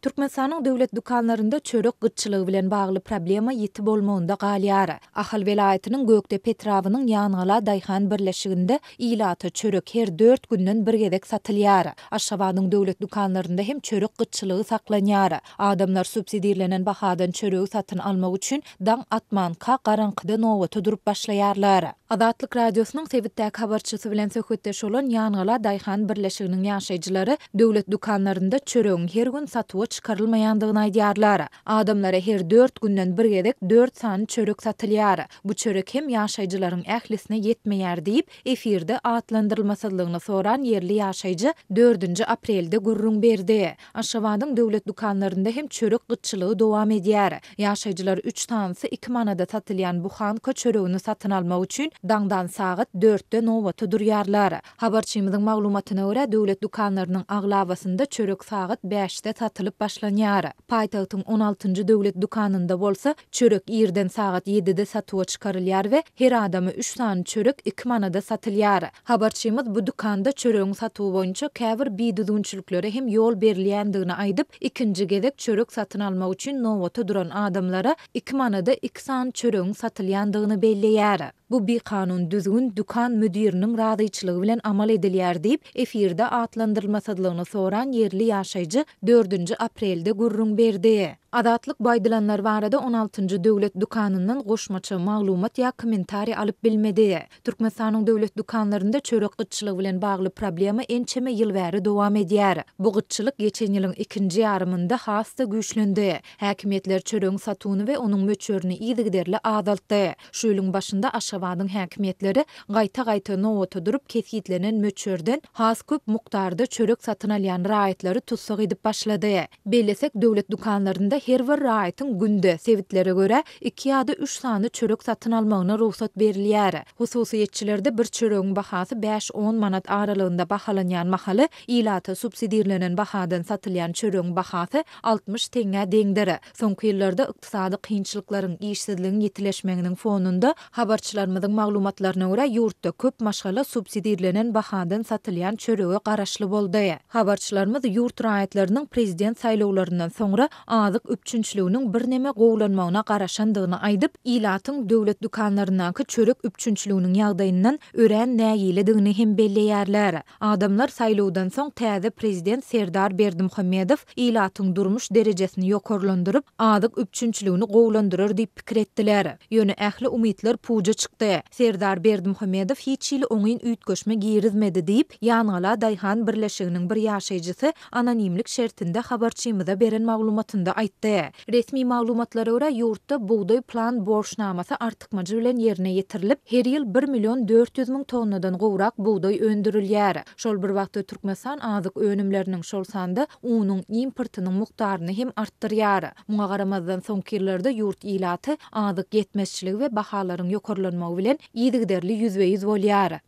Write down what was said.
Türkmenistanyň döwlet dükanlarynda çörek gytçylygy bilen bagly problema ýiti bolmagynda galýar. Ahal welaýatynyň Gökdepe etrabynyň Ýangala daýhan birleşiginde ilata çörek her dört günden bir gezek satylýar. Aşgabadyň döwlet dükanlarynda hem çörek gytçylygy saklanýar. Adamlar subsidirlenen bahadan çöregi satyn almak üçin daň atmanka garaňkyda nobata durup başlaýarlar. Azatlyk Radiosynyň sebitdäki habarçysy bilen söhbetdeş bolan Ýangala daýhan birleşiginiň ýaşaýjylary döwlet dükanlarynda çöregiň her gün satuwa çykarylmaýandygyny aýdýarlar. Adamlara her dört günden bir gezek dört sany çörek satylýar. Bu çörek hem ýaşaýjylaryň ählisine ýetmeýär diýip, efirde atlandyrylmasyzlygyny soran ýerli ýaşaýjy dördünji aprelde gürrüň berdi. Aşgabadyň döwlet dükanlarynda hem çörek gytçylygy dowam edýär. Ýaşaýjylar üç sanysy iki manada satylýan buhanka çöregini satyn almak üçin daňdan sagat dörtde nobata durýarlar. Habarçymyzyň maglumatyna görä, döwlet dükanlarynyň aglabasynda çörek sagat bäşde satylyp başlanýar. Paýtagtyň on altynjy döwlet dükanynda bolsa, çörek irden sagat ýedide satuwa çykarylýar we her adama üç sany çörek iki manada satylýar. Habarçymyz bu dükanda çöregiň satuwy boýunça käbir bidüzgünçiliklere hem ýol berilýändigini aýdyp, ikinji gezek çörek satyn almak üçin nobata duran adamlara iki manada iki sany çöregiň satylýandygyny belleýär. Bu bikanun düzgün dükan müdiriniň razyçylygy bilen amal edilýär diýip, efirde atlandyrylmasyzlygyny soran ýerli ýaşaýjy dördünji aprelde gürrüň berdi. Azatlyk bu aýdylanlar barada on altynjy döwlet dükanyndan goşmaça maglumat ýa kommentariý alyp bilmedi. Türkmenistanyň döwlet dükanlarynda çörek gytçylygy bilen bagly problema ençeme ýyl bäri dowam edýär. Bu gytçylyk geçen ýylyň ikinji ýarymynda has-da güýçlendi. Häkimiýetler çöregiň satuwyny we onuň möçberini yzygiderli azaltdy. Şu ýylyň başynda Aşgabadyň häkimiýetleri gaýta-gaýta nobata durup kesgitlenen möçberden has köp mukdarda çörek satyn alýan raýatlary tussag edip başlady. Bellesek, döwlet dükanlarynda her bir raýatyň günde, sebitlere görä, iki ýa-da üç sany çörek satyn almagyna rugsat berilýär. Hususyýetçilerde bir çöregiň bahasy bäş-on manat aralygynda bahalanýan mahaly, ilata subsidirlenen bahadan satylýan çöregiň bahasy 60 teňňä deňdir. Soňky ýyllarda ykdysady kynçylyklaryň, işsizligiň ýitileşmeginiň fonunda, habarçylarymyzyň maglumatlaryna görä, ýurtda köp maşgala subsidirlenen bahadan satylýan çörege garaşly boldy. Habarçylarymyz ýurt raýatlarynyň prezident saýlawlaryndan soňra azyk üpjünçiliginiň birneme gowulanmagyna garaşandygyny aýdyp, ilatyň döwlet dükanlaryndaky çörek üpjünçiliginiň ýagdaýyndan örän nägiledigini hem belleýärler. Adamlar saýlawdan soň täze prezident Serdar Berdimuhamedow ilatyň durmuş derejesini ýokarlandyryp, azyk üpjünçiligini gowulandyrar diýip pikir etdiler. Ýöne ähli umytlar puja çykdy. Serdar Berdimuhamedow hiç hili oňyn üýtgeşme girizmedi diýip, Ýangala daýhan birleşiginiň bir ýaşaýjysy anonimlik şertinde habarçymyza beren maglumatynda aýtdy. Resmi maglumatlara görä, ýurtda bugdaý plan borçnamasy artykmajy bilen ýerine ýetirilip, her ýyl bir million 400 müň tonnadan gowrak bugdaý öndürilýär. Şol bir wagtda Türkmenistan azyk önümleriniň, şol sanda unuň importynyň mukdaryny hem artdyrýar. Muňa garamazdan, soňky ýyllarda ýurt ilaty azyk ýetmezçiligi we bahalaryň ýokarlanmagy bilen yzygiderli ýüzbe-ýüz bolýar.